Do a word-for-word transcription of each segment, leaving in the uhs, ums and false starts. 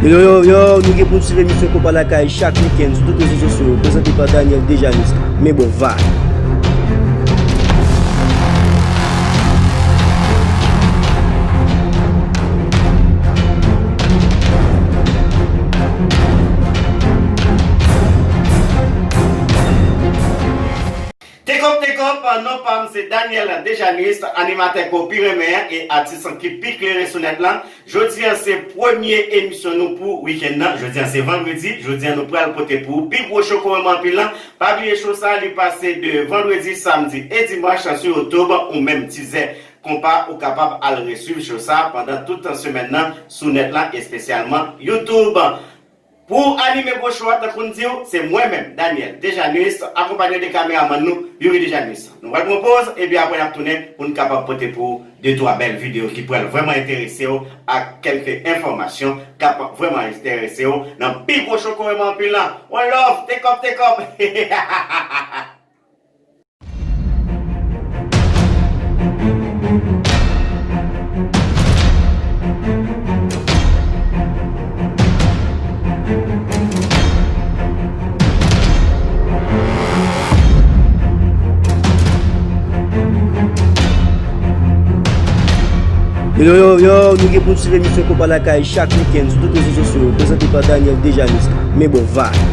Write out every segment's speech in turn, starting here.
Yo, yo, yo, yo, nou gen pou n swiv emisyon Konpa Lakay chak wikenn sou tout rezo sosyo yo, prezante pa Daniel Dejanis, men bon vibe. Tekòp, tekòp, non pa m se Daniel Dejanis, animatè ke w pi renmen an e atis ki pi klere sou nèt lan. Jodi a se premye emisyon nou pou wikenn nan. Jodi a se vandredi. Jodi a nou pral pote pou ou pi gwo cho ke w renmen anpil lan. Pa bliye cho sa, li pase de vandredi, samdi e dimanch sou YouTube ou menm tizè konpa ou kapab al reswiv cho sa pandan tout semèn nan sou nèt lan, espesyalman YouTube. Pou anime gwo cho a, tankou n di w, se mwen menm, Daniel Dejanis, akonpaye de kameramann nou, Youri Dejanis. Nou pral pran poz, epi apre n ap tounen pou n kapab pote pou ou de twa bèl videyo ki pral vrèman enterese w ak kèlke enfòmasyon k ap vrèman enterese w nan pi gwo cho ke w renmen anpil lan. One love, tekòp, tekòp! Yo, yo, yo, yo, nou gen pou n swiv emisyon Konpa Lakay chak wikenn sou tout rezo sosyo yo, prezante pa Daniel Dejanis, men bon vibe.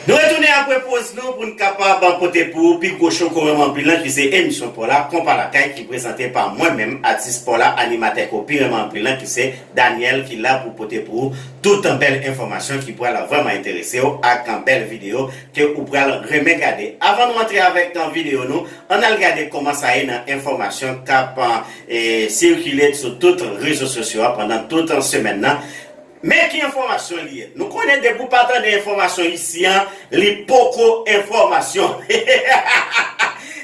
Nou retounen apre poz nou pou n kapab pote pou ou pi gwo cho ke w renmen anpil lan, ki se emisyon pa w la, Konpa Lakay, ki prezante pa mwen menm, atis pa w la, animatè ke w pi renmen anpil lan, ki se Daniel, ki la pou pote pou ou tout bèl enfòmasyon ki pral vrèman enterese w ak bèl videyo ke ou pral renmen gade. Avan nou antre avèk videyo nou, ann al gade kòman sa ye nan enfòmasyon k ap, e, sikile sou tout rezo sosyo a pandan tout semèn nan. Men ki enfòmasyon li ye. Nou konnen depi w pa tande enfòmasyon isi an, li poko enfòmasyon.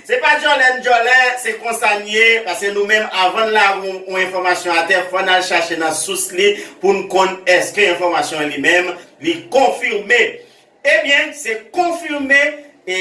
Se pa djòlè n djòlè, se konsa n ye, paske nou menm, avan n lage yon, yon enfòmasyon atè, fò n al chache nan sous li pou n konn èske enfòmasyon an li menm, li konfime. Ebyen, se konfime, e,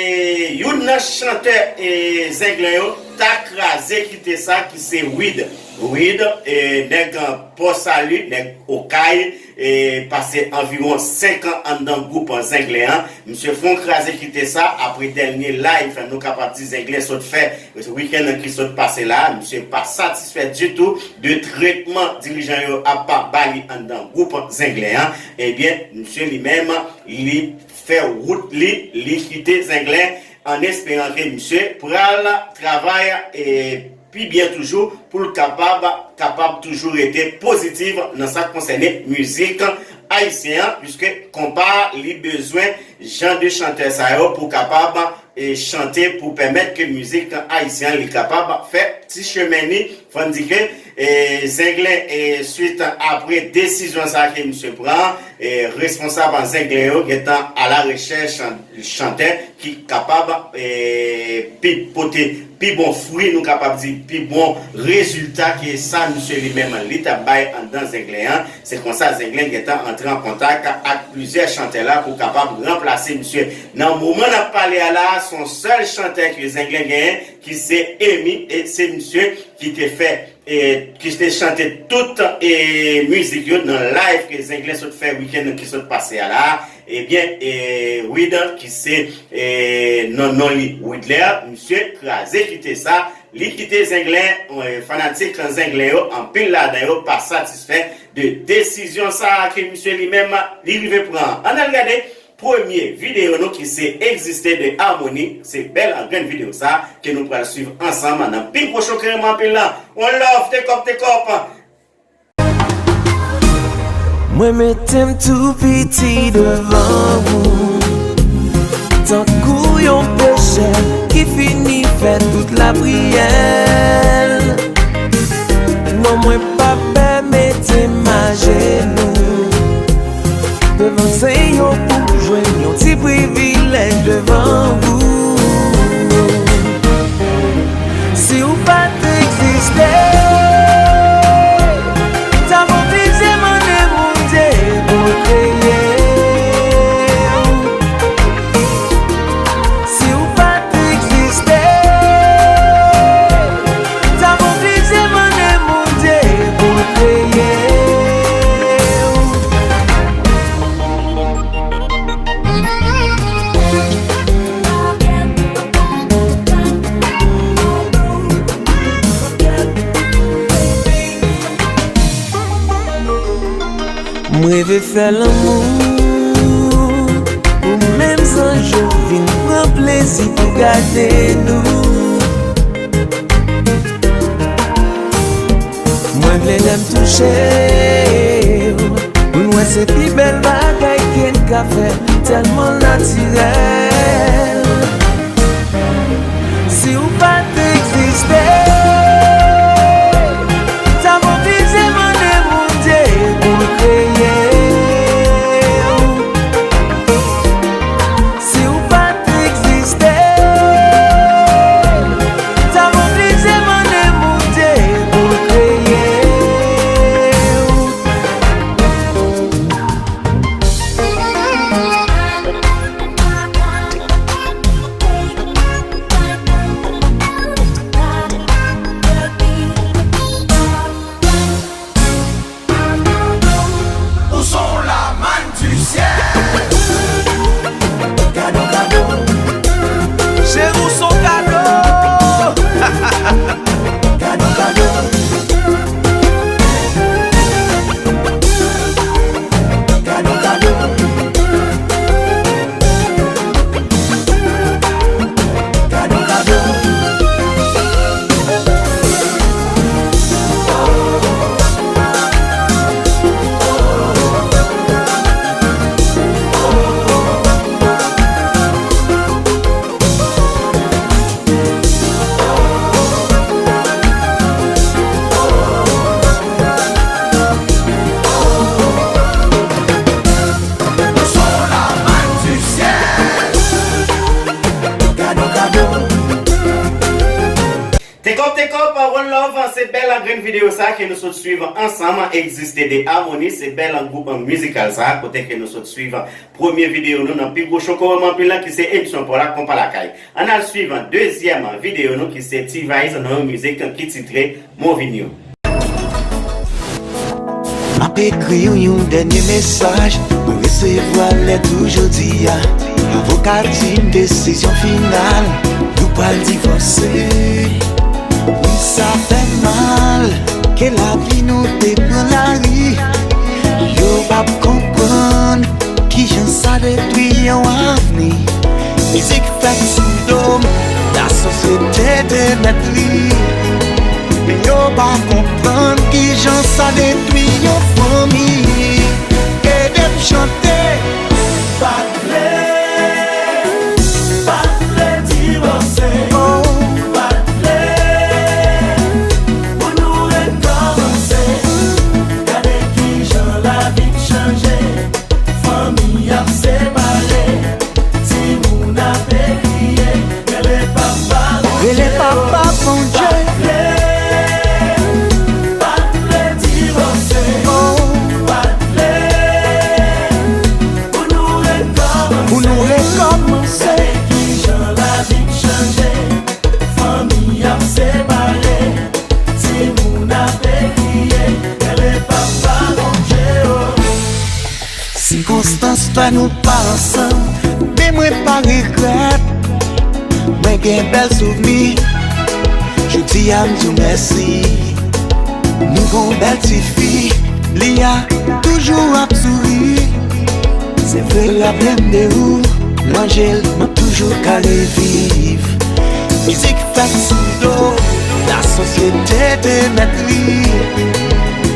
youn nan chantè, e, Zenglen yo ta kraze kite sa ki se Wid. Wid, e, nèg Pò Sali, nèg Okay, e, pase anviwon senk an anndan gwoup Zenglen an. Misye fè yon kraze kite sa apre dènye live, nou kapab di Zenglen sot fè wikenn nan ki sot pase la. Misye pa satisfè ditou de tretman dirijan yo ap ba li anndan gwoup Zenglen an. Ebyen, misye li menm, li fè wout li, li kite Zenglen, an esperan ke misye pral travay, e, pi byen toujou pou l kapab, kapab toujou rete pozitif nan sa k konsène mizik ayisyen an, piske konpa li bezwen jan de chantè sa yo pou kapab, e, chante, pou pèmèt ke mizik ayisyen an li kapab fè ti chemen li. Fò n di ke, e, Zenglen, e, swit apre desizyon sa ke misye pran, e, responsab Zenglen yo gentan alarechèch chantè ki kapab, e, pi pote pi bon fwi, nou kapab di pi bon rezilta ke sa misye li menm li t ap bay anndan Zenglen an. Se konsa Zenglen gentan antre an kontak ak plizyè chantè la pou kapab ranplase misye. Nan moman n ap pale a la, se yon sèl chantè ke Zenglen genyen, ki se Emi, e se misye ki te fè, e, ki te chante tout, e, mizik yo nan live ke Zenglen sot fè wikenn ki sot pase a la. Ebyen, e, Wid, ki se, e, non, non li Widler, misye kraze kite sa, li kite Zenglen, e, fanatik Zenglen yo, anpil ladan yo pa satisfè de desizyon sa a ke misye li menm li rive pran. Ann al gade premye videyo nou ki se Egziste de Harmonie, se bèl grenn videyo sa ke nou pral swiv ansanm nan pi gwo cho ke renmen anpil lan. One love, tekòp, tekòp. Mwen mete m tou piti devan ou, tankou yon pechè ki fini fè tout lapriyè l. Non, mwen p ap pè mete m ajenou devan Senyè pou m jwenn yon ti privilèj devan ou. Si w pa t egziste, m t ap oblije mande Bondye pote M reve fè lanmou pou menm zanj yo vin pran plezi pou gade nou. Mwen vle lè m touche w, pou n wè se pi bèl bagay ke n ka fè, tèlman natirèl. Si w pa t egziste, m t ap oblije mande Bondye pou l kreye w. Si w pa t egziste, m t ap oblije mande Bondye pou l kreye w. Ou son la manne du ciel. Kado, kado. Cheri, ou son kado. Kado, kado. Kado, kado. Kado, kado. Take up, take up, one love, se bèl grenn videyo sa ke nou sot swiv ansanm, Egziste de Harmonie, se bèl gwoup mizikal sa, kote ke nou sot swiv premye videyo nou nan pi gwo cho kowòm anpil la ki se emisyon pa w la, Konpa Lakay. Ann al swiv dezyèm videyo nou ki se T-Vice nan yon mizik ki titre Movinho. M ap ekri w yon dènye mesaj, mwen resevwa lèt ou jodi a. Avoka di m desizyon final, nou pral divòse. Wi, sa fè mal ke lavi nou te pran lari. Yo p ap konprann kijan sa detwi yon avni. Mizik fèt sou do m, lasosyete te mèt li. Men yo pa konprann kijan sa detwi yon fanmi. Ede m chante. Pa t vle, pa t vle divòse. Oh. Pa t vle pou nou rekòmanse. Gade kijan lavi chanje. Fanmi ap separe, timoun ap kriye, rele papa Bondye. Pa t vle, pa t vle divòse, pa t vle pou nou rekòmanse. Pou nou rekòmanse. Kijan lavi chanje, fanmi ap separe. Timoun ap kriye, rele papa Bondye, o. Sikonstans fè nou pa ansanm, men mwen pa regrèt. Mwen gen bèl souvni, jodi a m di w mèsi. Nou gon bèl tifi, li a toujou ap souri. Se vre raple m de ou, manje l, m ap toujou ka reviv. Mizik fèt sou do, lasosyete te mèt li.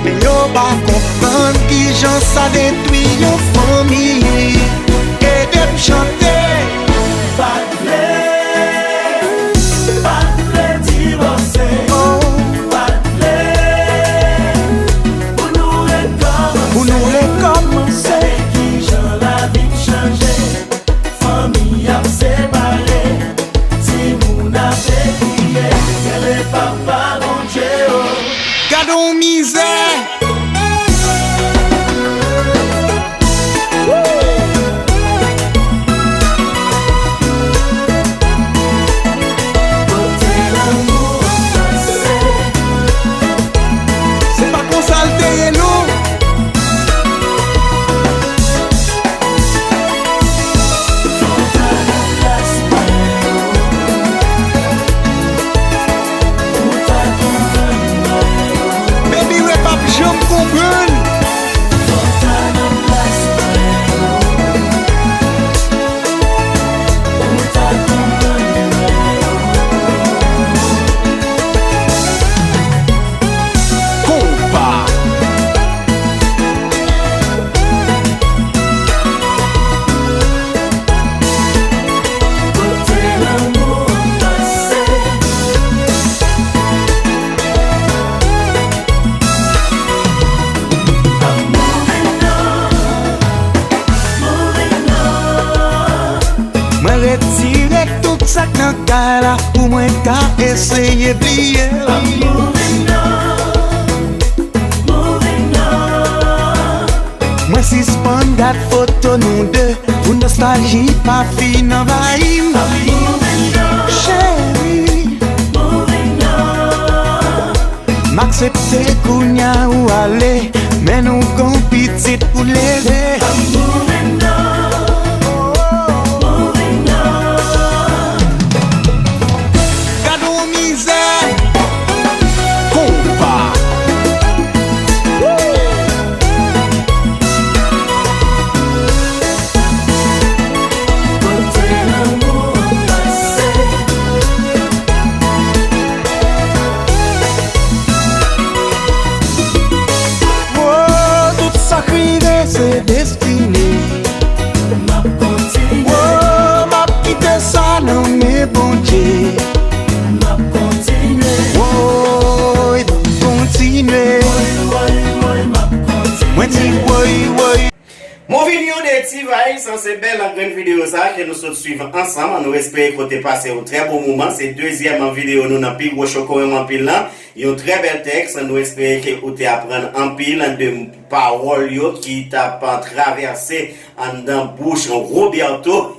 Men yo pa konprann kijan sa detwi yon fanmi. Ede m chante. Pa t vle, pa t vle divòse. Oh. Pa t vle pou nou rekòmanse. Pou nou rekòmanse. Kijan lavi chanje. Fanmi ap separe, timoun ap kriye, rele papa Bondye, o. Gade yon mizè! Kote lanmou an pase? Se pa konsa l te ye, non. Baby Ray p ap janm Sa k nan kay la pou mwen ka eseye bliye l. I'm moving on, moving on. Mwen sispann gad foto nou de pou nostalji pa fin anvayi m. I'm moving on, cheri, moving on. M aksepte kounya ou ale, men nou gon pitit pou leve. I'm moving on, moving on. Gad on mizè. Konpa. Kote lanmou an pase. Wo, tout sa k rive se destine. M ap kontinye. Wo, m ap kite sa nan men Bondye. M ap kontinye. Woy, m ap kontinye. Woy, woy, woy, m ap kontinye. Mwen di woy, woy. Moving on de T-Vice, se bèl grenn videyo sa ke nou sot swiv ansanm. Nou espere ke w te pase yon trè bon moman. Se dezyèm videyo nou nan pi gwo cho kò m anpil lan. Yon trè bèl tèks. Nou espere ke ou te aprann anpil de pawòl yo ki t ap travèse anndan bouch Roberto.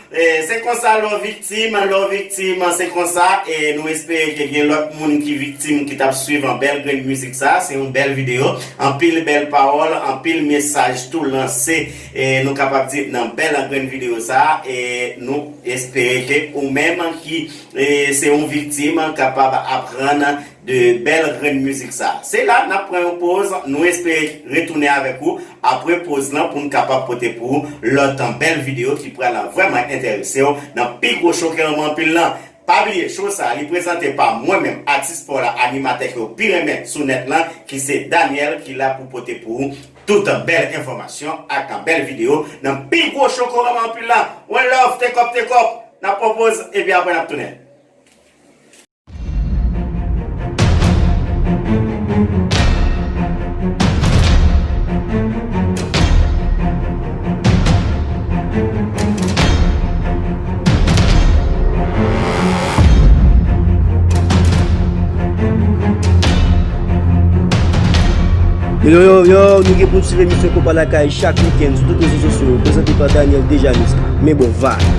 E, se konsa lè w viktim, lè w viktim, se konsa. E nou espere ke gen lòt moun ki viktim ki t ap swiv an bèl grenn mizik sa. Se yon bèl videyo, anpil bèl pawòl, anpil mesaj tou lanse. E nou kapab di nan bèl grenn videyo sa. E nou espere ke ou menm ki, e, se yon viktim kapab aprann de bèl grenn mizik sa. Se la n ap pran yon poz, nou espere retounen avèk ou apre poz lan pou n kapab pote pou ou lòt bèl videyo ki pral vrèman enterese w nan pi gwo cho kè w anpil lan. Pa bliye, cho sa li prezante pa mwen menm, atis pa w la, animatè ke w pi renmen sou nèt lan, ki se Daniel, ki la pou pote pou ou tout bèl enfòmasyon ak bèl videyo nan pi gwo cho kè w anpil lan. One love, take up, take up. N ap pran poz, epi apre n ap tounen. Yo, yo, yo, yo, nou gen pou n swiv emisyon Konpa Lakay chak wikenn sou tout rezo sosyo yo, prezante pa Daniel Dejamis. Men bon, vibe.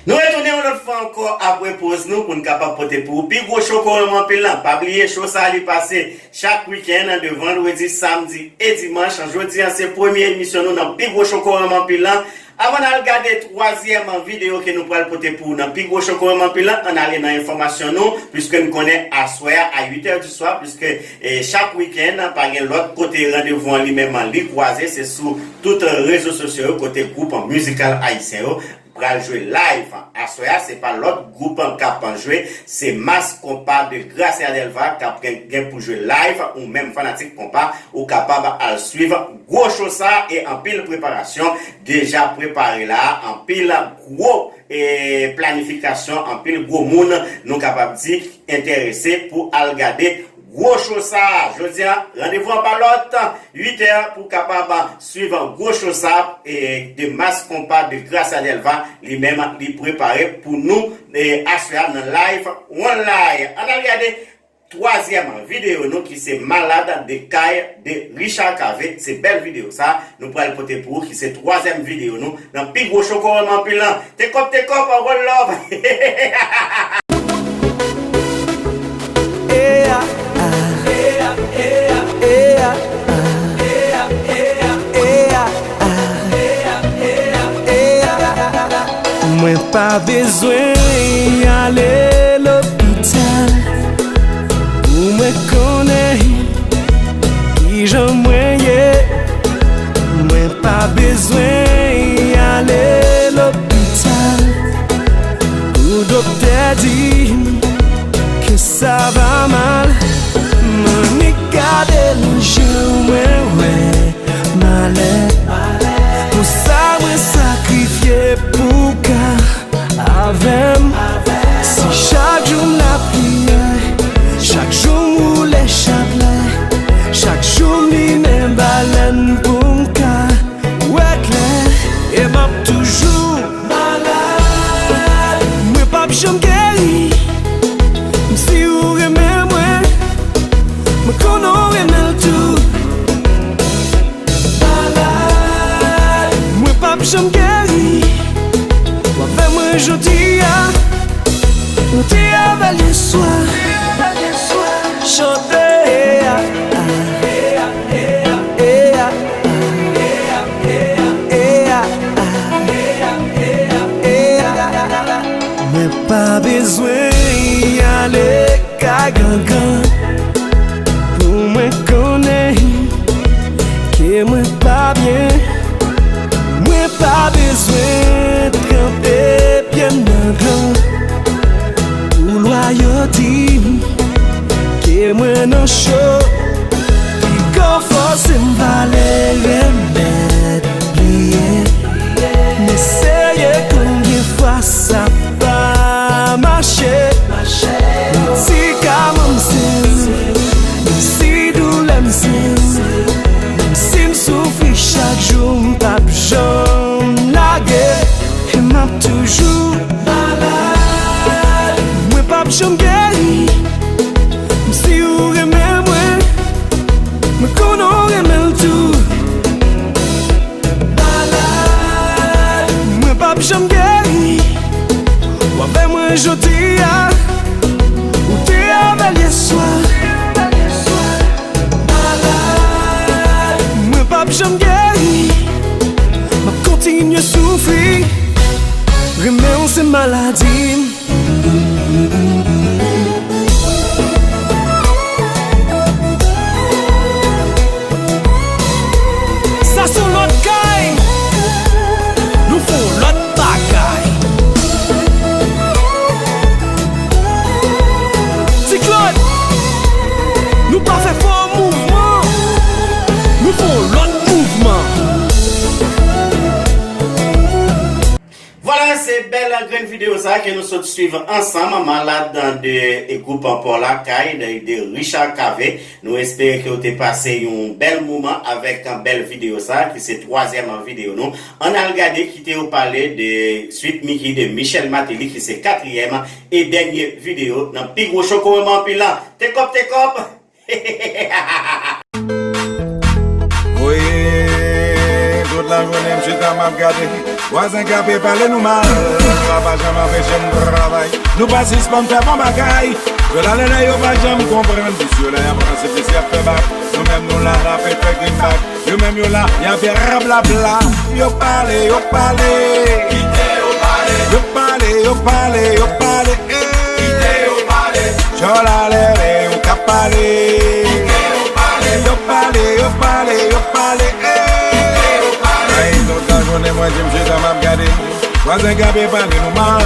Nou retounen yon lòt fwa ankò apre poz nou pou n kapab pote pou ou pi gwo cho kè w anpil lan. Pa bliye, cho sa a li pase chak wikenn de vandredi, samdi e dimanch. Jodi a se premye emisyon nou nan pi gwo cho kè w anpil lan. Avan n al gade twazyèm videyo ke nou pral pote pou ou nan pi gwo cho kè w anpil lan, ann ale nan enfòmasyon nou, piske n konnen aswè a, a uit è di swa, piske, e, chak wikenn, pa gen lòt kote randevou an li menm li kwaze, se sou tout rezo sosyo yo kote gwoup mizikal ayisyen yo pral jwe live. Aswè a, se pa lòt gwoup k ap jwe, se Mass Konpa de Gracia Delva k ap gen, gen pou jwe live. Ou menm fanatik konpa, ou kapab al swiv gwo cho sa e anpil preparasyon deja prepare la, anpil gwo, e, planifikasyon, anpil gwo moun, nou kapab di, enterese pou al gade gwo cho sa a. Jodi a, randevou an pa lòt, uit è pou kapab swiv gwo cho sa a, e, de Mass Konpa de Gracia Delva, li menm li prepare pou nou, e, aswè a nan live online. Ann al gade twazyèm videyo nou ki se Malad de Kay de Richard Cavé. Se bèl videyo sa nou pral pote pou ou ki se twazyèm videyo nou nan pi gwo cho kè w anpil lan. Take up, take up, one love. Eya, ah. Eya, eya, ah. Eya, eya, ah. Eya, eya, ah. Mwen pa bezwen ale lopital pou mwen konnen kijan mwen ye. Mwen pa bezwen ale lopital pou doktè di m ke sa va mal. M annik gade nan je w, mwen wè malè. Pou sa mwen sakrifye pou ka Janm geri, w avè mwen jodi a. Ou te avè l yè swa. Chante a, a, a, a, a, a, a, a. Mwen pa bezwen ale kay gangan pou mwen konnen ke mwen pa byen. Mwen pa bezwen tranpe pye m nan dlo pou lwa yo di m ke mwen nan cho. Piga w fòse m vale remèd li ye. M eseye konbyen fwa sa pa mache. Medikaman m se w, menm si doulè m se w, menm si m soufri chak jou, m p ap janm lage. E m ap toujou malad. Mwen p ap janm geri. Menm si ou renmen mwen, mwen konnen w renmen l tou. Malad, mwen p ap janm geri. W avè mwen jodi a, ou te avè l yè swa. Malad, mwen p ap janm geri. M ap kontinye soufri. Renmen w se maladi m. Sa se yon lòt kay. Nou fè yon lòt bagay. Ti Claude, nou pa fè fò mouvman. Nou fè yon lòt mouvman. Vwala, se bèl grenn videyo sa ke nou sot swiv ansanm, malad de gwoup Paw Lakay, de, de Richard Cavé. Nou espere ke w te pase yon bèl moman avèk bèl videyo sa, ki se twazyèm videyo nou. Ann al gade, kite yo pale de Sweet Micky de Michel Martelly, ki se katriyèm e dènye videyo nan pi gwo cho koreman anpil la. Tekòp, tekòp! Wi, tout lajounen m chita m ap gade. Vwazen k ap pale nou mal, sa pa janm anpeche m travay. Nou pa sispann fè bon bagay. Yo la lè yo pa janm konprann, plis yo la y ap ranse, plis y ap fè bak. Nou menm nou la, n ap fè greenback. Yo menm yo la, y ap fè rablabla. Yo pale, yo pale. Kite yo pale. Yo pale, yo pale, yo pale. Kite yo pale. Chòl a leve, yo ka pale. Kite yo pale. Yo pale, yo pale, yo pale. Kite yo pale. Ay, tout lajounen mwen di m chita m ap gade. Vwazen k ap pale nou mal,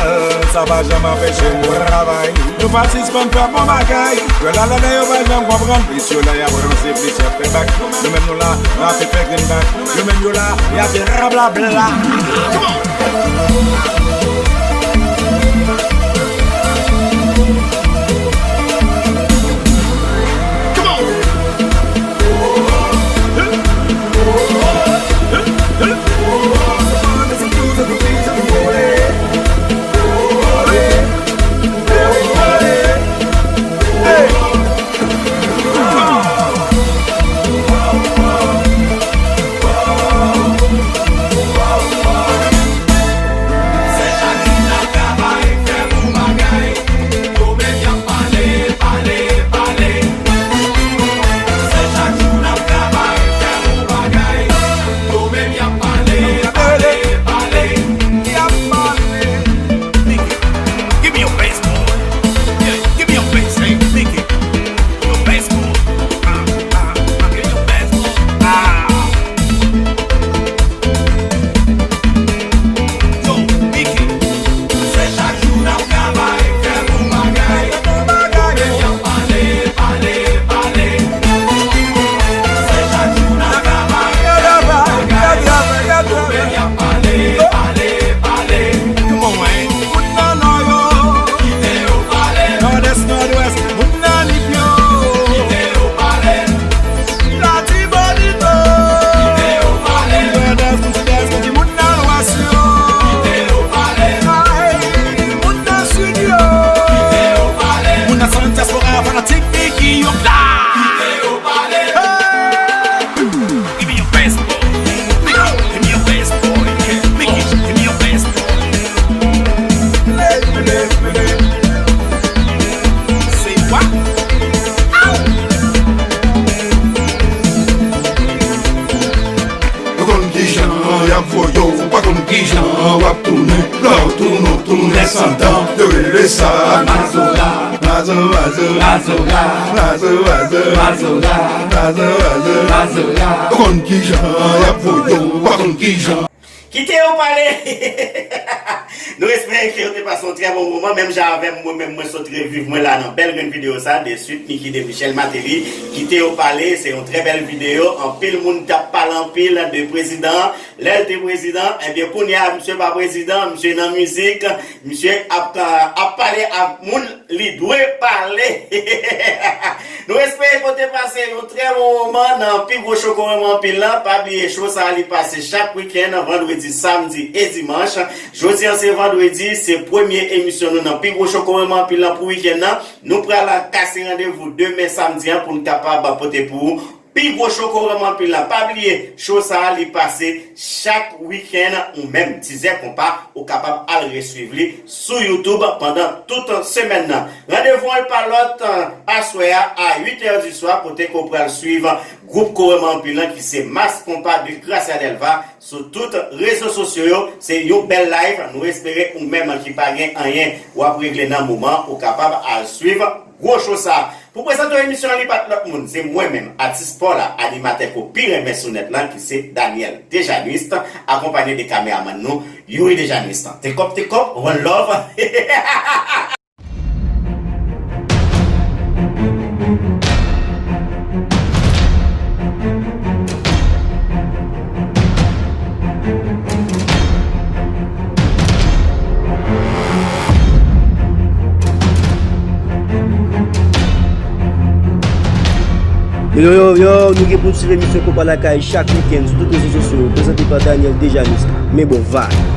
sa pa janm anpeche n travay. Nou pa sispann fè bon bagay. Yo la lè yo pa janm konprann. Plis yo la y ap ranse, plis y ap fè bak. Nou menm nou la, n ap fè greenback. Yo menm yo la, y ap fè rablabla. W ap tounen, lè w tounen, w tounen san dan. Yo rele sa Mazora. Mazora, Mazora. Mazora, Mazora. Mazora, Mazora. Mazora, Mazora. Ou konn kijan y ap voye w, ou pa konn kijan. Kite yo pale! Nou espere ke yo te pase yon trè bon moman, menm jan avè m, mwen menm mwen sot reviv mwen la nan bèl grenn videyo sa, de suit Mickey de Michel Martelly, Kite yo pale, se yon trè bèl videyo, anpil moun t ap pale anpil de prezidan an, lè l te prezidan, ebyen kounye a misye pa prezidan, misye nan mizik, misye ap, ap pale ak moun li dwe pale. Nou espere ke w te pase yon trè bon moman nan pi gwo cho Kòrèman Anpil lan. Pa bliye, cho sa a li pase chak wikenn, vandredi, samdi e dimanch. Jodi a se vandredi, se premye emisyon nou nan pi gwo cho Kòrèman Anpil lan pou wikenn nan. Nou pral kase randevou demen samdi an pou n kapab pote pou ou pi gwo cho Kòrèman Anpil lan. Pa bliye, cho sa a li pase chak wikenn, ou menm Tizè Konpa, ou kapab al reswiv li sou YouTube pandan tout semèn nan. Randevou an pa lòt, aswè a, a uit è di swa, kote ke w pral swiv gwoup Kòrèman Anpil lan ki se Mas Konpa de Gracia Delva sou tout rezo sosyo yo. Se yon bèl live. Nou espere ou menm ki pa gen anyen w ap regle nan moman, ou kapab al swiv gwo cho sa a. Pou prezante emisyon an, li pa t lòt moun, se mwen menm, atis pa w la, animatè ke w pi renmen sou nèt lan, ki se Daniel Dejanist, akonpanye de kameramann nou, Youri Dejanist. Te kòp, te kòp, one love. Yo, yo, yo, yo, nou gen pou n swiv emisyon Konpa Lakay chak wikenn sou tout rezo sosyo yo, prezante pa Daniel Dejanist. Men bon, vibe.